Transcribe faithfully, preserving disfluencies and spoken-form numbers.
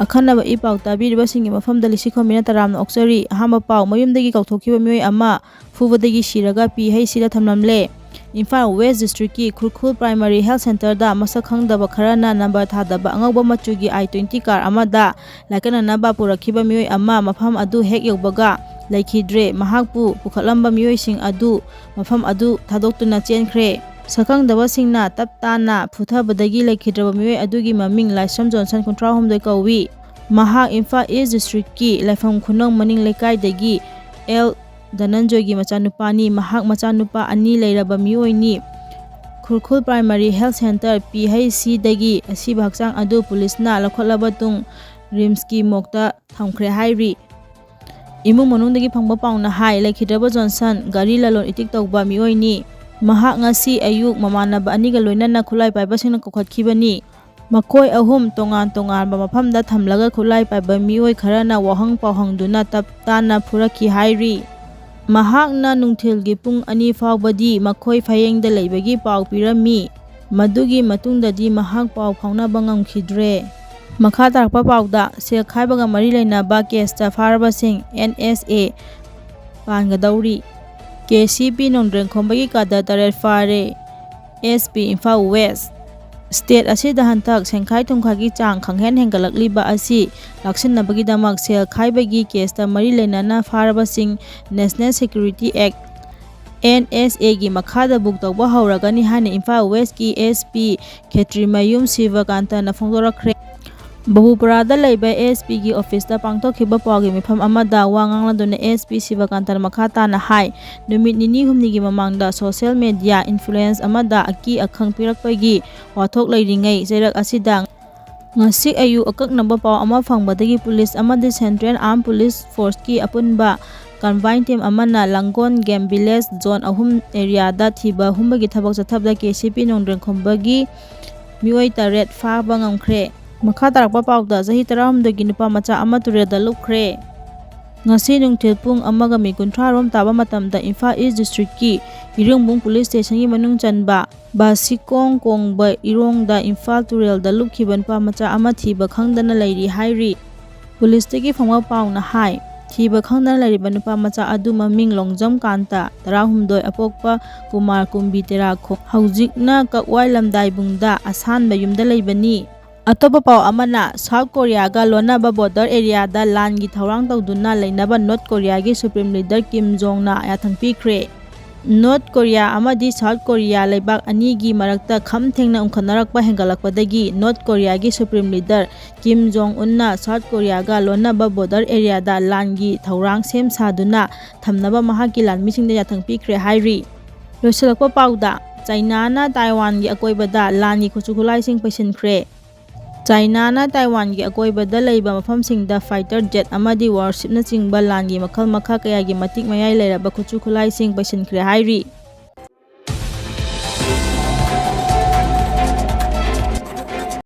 ꯑꯈꯟꯅꯕ ꯏ ꯄꯥꯎ ꯇꯥꯕꯤꯔꯤꯕꯁꯤꯡꯒꯤ ꯃꯐꯝꯗ ꯂꯤꯁꯤ ꯈꯣꯝꯃꯤꯅ ꯇꯔꯥꯝꯅ ꯑꯣꯛꯆꯔꯤ꯫ ꯑꯍꯥꯟꯕ ꯄꯥꯎ, ꯃꯌꯨꯝꯗꯒꯤ ꯀꯥꯎꯊꯣꯛꯈꯤꯕ ꯃꯤꯑꯣꯏ ꯑꯃ ꯐꯨꯕꯗꯒꯤ ꯁꯤꯔꯒ ꯄꯤ ꯍꯩꯆ ꯁꯤꯗ ꯊꯝꯂꯝꯂꯦ꯫ ꯏꯝꯐꯥꯜ ꯋꯦꯁ ꯗꯤꯁꯇ꯭ꯔꯤꯛꯀꯤ ꯈꯨꯔꯈꯨꯜ ꯄ꯭ꯔꯥꯏꯃꯥꯔꯤ ꯍꯦꯜꯊ ꯁꯦꯟꯇꯔꯗ ꯃꯁꯛ ꯈꯪꯗꯕ ꯈꯔꯅ ꯅꯝꯕꯔ ꯊꯥꯗꯕ ꯑꯉꯧꯕ ꯃꯆꯨꯒꯤ ꯑꯥꯏ ꯇ꯭ꯋꯦꯟꯇꯤ ꯀꯥꯔ ꯑꯃꯗ ꯂꯥꯏꯀꯠꯅꯅꯕ ꯄꯨꯔꯛꯈꯤꯕ ꯃꯤꯑꯣꯏ ꯑꯃ ꯃꯐꯝ ꯑꯗꯨ ꯍꯦꯛ ꯌꯧꯕꯒ ꯂꯩꯈꯤꯗ꯭ꯔꯦ꯫ ꯃꯍꯥꯛꯄꯨ ꯄꯨꯈꯠꯂꯝꯕ ꯃꯤꯑꯣꯏꯁꯤꯡ ꯑꯗꯨ ꯃꯐꯝ ꯑꯗꯨ ꯊꯥꯗꯣꯛꯇꯨꯅ ꯆꯦꯟꯈ꯭ꯔꯦ꯫ ꯁꯛꯈꯪꯗꯕꯁꯤꯡꯅ ꯇꯞ ꯇꯥꯅ ꯐꯨꯊꯕꯗꯒꯤ ꯂꯩꯈꯤꯗ꯭ꯔꯕ ꯃꯤꯑꯣꯏ ꯑꯗꯨꯒꯤ ꯃꯃꯤꯡ ꯂꯥꯏꯁ꯭ꯔꯝ ꯖꯣꯟꯁꯟ, ꯀꯨꯟꯊ꯭ꯔꯥꯍꯨꯝꯗꯣꯏ ꯀꯧꯏ꯫ ꯃꯍꯥꯛ ꯏꯝꯐꯥꯜ ꯏꯁ ꯗꯤꯁꯇ꯭ꯔꯤꯛꯀꯤ ꯂꯥꯏꯐꯝ ꯈꯨꯅꯧ ꯃꯅꯤꯡ ꯂꯩꯀꯥꯏꯗꯒꯤ ꯑꯦꯜ ꯙꯅꯟꯖꯣꯏꯒꯤ ꯃꯆꯥꯅꯨꯄꯥꯅꯤ꯫ ꯃꯍꯥꯛ ꯃꯆꯥꯅꯨꯄꯥ ꯑꯅꯤ ꯂꯩꯔꯕ ꯃꯤꯑꯣꯏꯅꯤ꯫ Khurkhul primary health centre, P H ꯁꯤꯗꯒꯤ ꯑꯁꯤꯕ ꯍꯛꯆꯥꯡ ꯑꯗꯨ ꯄꯨꯂꯤꯁꯅ ꯂꯧꯈꯠꯂꯕ ꯇꯨꯡ ꯔꯤꯝꯁꯀꯤ ꯃꯣꯔꯒꯇ ꯊꯝꯈ꯭ꯔꯦ ꯍꯥꯏꯔꯤ꯫ ꯏꯃꯨꯡ ꯃꯅꯨꯡꯗꯒꯤ ꯐꯪꯕ ꯄꯥꯎꯅ ꯍꯥꯏ, ꯂꯩꯈꯤꯗ꯭ꯔꯕ ꯖꯣꯟꯁꯟ ꯒꯥꯔꯤ ꯂꯂꯣꯟ ꯏꯇꯤꯛ ꯇꯧꯕ ꯃꯤꯑꯣꯏꯅꯤ꯫ ꯃꯍꯥꯛ ꯉꯁꯤ ꯑꯌꯨꯛ ꯃꯃꯥꯟꯅꯕ ꯑꯅꯤꯒ ꯂꯣꯏꯅꯅ ꯈꯨꯠꯂꯥꯏ ꯄꯥꯏꯕꯁꯤꯡꯅ ꯀꯧꯈꯠꯈꯤꯕꯅꯤ꯫ ꯃꯈꯣꯏ ꯑꯍꯨꯝ ꯇꯣꯉꯥꯟ ꯇꯣꯉꯥꯟꯕ ꯃꯐꯝꯗ ꯊꯝꯂꯒ ꯈꯨꯠꯂꯥꯏ ꯄꯥꯏꯕ ꯃꯤꯑꯣꯏ ꯈꯔꯅ ꯋꯥꯍꯪ ꯄꯥꯎꯍꯪꯗꯨꯅ ꯇꯞ ꯇꯥꯅ ꯐꯨꯔꯛꯈꯤ ꯍꯥꯏꯔꯤ꯫ ꯃꯍꯥꯛꯅ ꯅꯨꯡꯊꯤꯜꯒꯤ ꯄꯨꯡ ꯑꯅꯤ ꯐꯥꯎꯕꯗꯤ ꯃꯈꯣꯏ ꯐꯌꯦꯡꯗ ꯂꯩꯕꯒꯤ ꯄꯥꯎ ꯄꯤꯔꯝꯃꯤ꯫ ꯃꯗꯨꯒꯤ ꯃꯇꯨꯡꯗꯗꯤ ꯃꯍꯥꯛ ꯄꯥꯎ ꯐꯥꯎꯅꯕ ꯉꯝꯈꯤꯗ꯭ꯔꯦ꯫ ꯃꯈꯥ ꯇꯥꯔꯛꯄ ꯄꯥꯎꯗ, ꯁꯦꯜ ꯈꯥꯏꯕꯒ ꯃꯔꯤ ꯂꯩꯅꯕ ꯀꯦꯁꯇ ꯐꯥꯔꯕꯁꯤꯡ and S A ꯄꯥꯟꯒꯗꯧꯔꯤ꯫ K C ꯄꯤ ꯅꯣꯡꯗ꯭ꯔꯦꯟꯈꯣꯝꯕꯒꯤ ꯀꯥꯗ ꯇꯔꯦꯠ ꯐꯥꯔꯦ꯫ S P Imphal west. State ꯑꯁꯤꯗ ꯍꯟꯗꯛ ꯁꯦꯟꯈꯥꯏ ꯊꯨꯝꯈꯥꯏꯒꯤ ꯆꯥꯡ ꯈꯪꯍꯦꯟ ꯍꯦꯟꯒꯠꯂꯛꯂꯤꯕ ꯑꯁꯤ ꯂꯥꯛꯁꯤꯟꯅꯕꯒꯤꯗꯃꯛ ꯁꯦꯜ ꯈꯥꯏꯕꯒꯤ ꯀꯦꯁꯇ ꯃꯔꯤ ꯂꯩꯅꯅ ꯐꯥꯔꯕꯁꯤꯡ ꯅꯦꯁꯅꯦꯜ ꯁꯦꯀ꯭ꯌꯨꯔꯤꯇꯤ ꯑꯦꯛ, ꯑꯦꯟ ꯑꯦꯁ ꯑꯦꯒꯤ ꯃꯈꯥꯗ ꯕꯨꯛ ꯇꯧꯕ ꯍꯧꯔꯒꯅꯤ ꯍꯥꯏꯅ ꯏꯝꯐꯥꯜ ꯋꯦꯁꯀꯤ ꯑꯦꯁ ꯄꯤ ꯈꯦꯇ꯭ꯔꯤꯃꯌꯨꯝ ꯁꯤꯕꯀꯥꯟꯇꯅ ꯐꯣꯡꯗꯣꯔꯛꯈ꯭ꯔꯦ꯫ ꯕꯍꯨꯄꯨꯔꯥꯗ ꯂꯩꯕ ꯑꯦꯁ ꯄꯤꯒꯤ ꯑꯣꯐꯤꯁꯇ ꯄꯥꯡꯊꯣꯛꯈꯤꯕ ꯄꯥꯎꯒꯤ ꯃꯤꯐꯝ ꯑꯃꯗ ꯋꯥ ꯉꯥꯡꯂꯗꯨꯅ ꯑꯦꯁ ꯄꯤ ꯁꯤꯕꯀꯥꯟꯇꯅ ꯃꯈꯥ ꯇꯥꯅ ꯍꯥꯏ, ꯅꯨꯃꯤꯠ ꯅꯤꯅꯤ ꯍꯨꯝꯅꯤꯒꯤ ꯃꯃꯥꯡꯗ ꯁꯣꯁꯤꯌꯦꯜ ꯃꯦꯗꯤꯌꯥ ꯏꯟꯐ꯭ꯂꯨꯌꯦꯟꯁ ꯑꯃꯗ ꯑꯀꯤ ꯑꯈꯪ ꯄꯤꯔꯛꯄꯒꯤ ꯋꯥꯊꯣꯛ ꯂꯩꯔꯤꯉꯩ ꯆꯩꯔꯛ ꯑꯁꯤꯗ ꯉꯁꯤ ꯑꯌꯨꯛ ꯑꯀꯛꯅꯕ ꯄꯥꯎ ꯑꯃ ꯐꯪꯕꯗꯒꯤ ꯄꯨꯂꯤꯁ ꯑꯃꯗꯤ ꯁꯦꯟꯇ꯭ꯔꯦꯜ ꯑꯥꯔꯝ ꯄꯨꯂꯤꯁ ꯐꯣꯔꯁꯀꯤ ꯑꯄꯨꯟꯕ ꯀꯝꯕꯥꯏꯟ ꯇꯤꯝ ꯑꯃꯅ ꯂꯥꯡꯒꯣꯜ ꯒꯦꯝ ꯚꯤꯂꯦꯖ ꯖꯣꯟ ꯑꯍꯨꯝ ꯑꯦꯔꯤꯌꯥꯗ ꯊꯤꯕ ꯍꯨꯝꯕꯒꯤ ꯊꯕꯛ ꯆꯠꯊꯕꯗ ꯀꯦ ꯁꯤ ꯄꯤ ꯅꯣꯡꯗ꯭ꯔꯦꯟꯈꯣꯝꯕꯒꯤ ꯃꯤꯑꯣꯏ ꯇꯔꯦꯠ ꯐꯥꯕ ꯉꯝꯈ꯭ꯔꯦ꯫ ꯃꯈꯥ ꯇꯥꯔꯛꯄ ꯄꯥꯎꯗ, ꯆꯍꯤ ꯇꯔꯥꯍꯨꯝꯗꯣꯏꯒꯤ ꯅꯨꯄꯥ ꯃꯆꯥ ꯑꯃ ꯇꯨꯔꯦꯜꯗ ꯂꯨꯞꯈ꯭ꯔꯦ꯫ ꯉꯁꯤ ꯅꯨꯡꯊꯤꯜ ꯄꯨꯡ ꯑꯃꯒ ꯃꯤꯅꯤꯠ ꯀꯨꯟꯊ꯭ꯔꯥ ꯔꯣꯝ ꯇꯥꯕ ꯃꯇꯝꯗ ꯏꯝꯐꯥꯜ ꯏꯁ ꯗꯤꯁꯇ꯭ꯔꯤꯛꯀꯤ ꯏꯔꯤꯡꯕꯨꯡ ꯄꯨꯂꯤꯁ ꯁ꯭ꯇꯦꯁꯟꯒꯤ ꯃꯅꯨꯡ ꯆꯟꯕ ꯕꯥꯁꯤꯀꯣꯡ ꯀꯣꯡꯕ ꯏꯔꯣꯡꯗ ꯏꯝꯐꯥꯜ ꯇꯨꯔꯦꯜꯗ ꯂꯨꯞꯈꯤꯕ ꯅꯨꯄꯥ ꯃꯆꯥ ꯑꯃ ꯊꯤꯕ ꯈꯪꯗꯅ ꯂꯩꯔꯤ ꯍꯥꯏꯔꯤ꯫ ꯄꯨꯂꯤꯁꯇꯒꯤ ꯐꯪꯕ ꯄꯥꯎꯅ ꯍꯥꯏ, ꯊꯤꯕ ꯈꯪꯗꯅ ꯂꯩꯔꯤꯕ ꯅꯨꯄꯥ ꯃꯆꯥ ꯑꯗꯨ ꯃꯃꯤꯡ ꯂꯣꯡꯖꯝ ꯀꯥꯟꯇ, ꯇꯔꯥꯍꯨꯝꯗꯣꯏ, ꯑꯄꯣꯛꯄ ꯀꯨꯃꯥꯔ ꯀꯨꯝꯕꯤ ꯇꯦꯔꯥꯈꯣꯡ, ꯍꯧꯖꯤꯛꯅ ꯀꯛꯋꯥꯏ ꯂꯝꯗꯥꯏꯕꯨꯡꯗ ꯑꯁꯥꯟꯕ ꯌꯨꯝꯗ ꯂꯩꯕꯅꯤ꯫ ꯑꯇꯣꯞꯄ ꯄꯥꯎ ꯑꯃꯅ, ꯁꯥꯎꯠ ꯀꯣꯔꯤꯌꯥꯒ ꯂꯣꯟꯅꯕ ꯕꯣꯔꯗꯔ ꯑꯦꯔꯤꯌꯥꯗ ꯂꯥꯟꯒꯤ ꯊꯧꯔꯥꯡ ꯇꯧꯗꯨꯅ ꯂꯩꯅꯕ ꯅꯣꯔꯠ ꯀꯣꯔꯤꯌꯥꯒꯤ ꯁꯨꯄ꯭ꯔꯤꯝ ꯂꯤꯗꯔ ꯀꯤꯝ ꯖꯣꯡꯅ ꯌꯥꯊꯪ ꯄꯤꯈ꯭ꯔꯦ꯫ ꯅꯣꯔꯠ ꯀꯣꯔꯤꯌꯥ ꯑꯃꯗꯤ ꯁꯥꯎꯠ ꯀꯣꯔꯤꯌꯥ ꯂꯩꯕꯥꯛ ꯑꯅꯤꯒꯤ ꯃꯔꯛꯇ ꯈꯝ ꯊꯦꯡꯅ ꯎꯪꯈꯠꯅꯔꯛꯄ ꯍꯦꯟꯒꯠꯂꯛꯄꯗꯒꯤ ꯅꯣꯔꯠ ꯀꯣꯔꯤꯌꯥꯒꯤ ꯁꯨꯄ꯭ꯔꯤꯝ ꯂꯤꯗꯔ ꯀꯤꯝ ꯖꯣꯡ ꯎꯟꯅ ꯁꯥꯎꯠ ꯀꯣꯔꯤꯌꯥꯒ ꯂꯣꯟꯅꯕ ꯕꯣꯔꯗꯔ ꯑꯦꯔꯤꯌꯥꯗ ꯂꯥꯟꯒꯤ ꯊꯧꯔꯥꯡ ꯁꯦꯝ ꯁꯥꯗꯨꯅ ꯊꯝꯅꯕ ꯃꯍꯥꯛꯀꯤ ꯂꯥꯟꯃꯤꯁꯤꯡꯗ ꯌꯥꯊꯪ ꯄꯤꯈ꯭ꯔꯦ ꯍꯥꯏꯔꯤ꯫ ꯂꯣꯏꯁꯤꯜꯂꯛꯄ ꯄꯥꯎꯗ, ꯆꯥꯏꯅꯥꯅ ꯇꯥꯏꯋꯥꯟꯒꯤ ꯑꯀꯣꯏꯕꯗ ꯂꯥꯟꯒꯤ ꯈꯨꯠꯁꯨ ꯈꯨꯠꯂꯥꯏꯁꯤꯡ ꯄꯩꯁꯤꯟꯈ꯭ꯔꯦ꯫ ꯆꯥꯏꯅꯥꯅ ꯇꯥꯏꯋꯥꯟꯒꯤ ꯑꯀꯣꯏꯕꯗ ꯂꯩꯕ ꯃꯐꯝꯁꯤꯡꯗ ꯐꯥꯏꯇꯔ ꯖꯦꯠ ꯑꯃꯗꯤ ꯋꯥꯔꯁꯤꯞꯅꯆꯤꯡꯕ ꯂꯥꯟꯒꯤ ꯃꯈꯜ ꯃꯈꯥ ꯀꯌꯥꯒꯤ ꯃꯇꯤꯛ ꯃꯌꯥꯏ ꯂꯩꯔꯕ ꯈꯨꯠꯁꯨ ꯈꯨꯠꯂꯥꯏꯁꯤꯡ ꯄꯩꯁꯤꯟꯈ꯭ꯔꯦ ꯍꯥꯏꯔꯤ꯫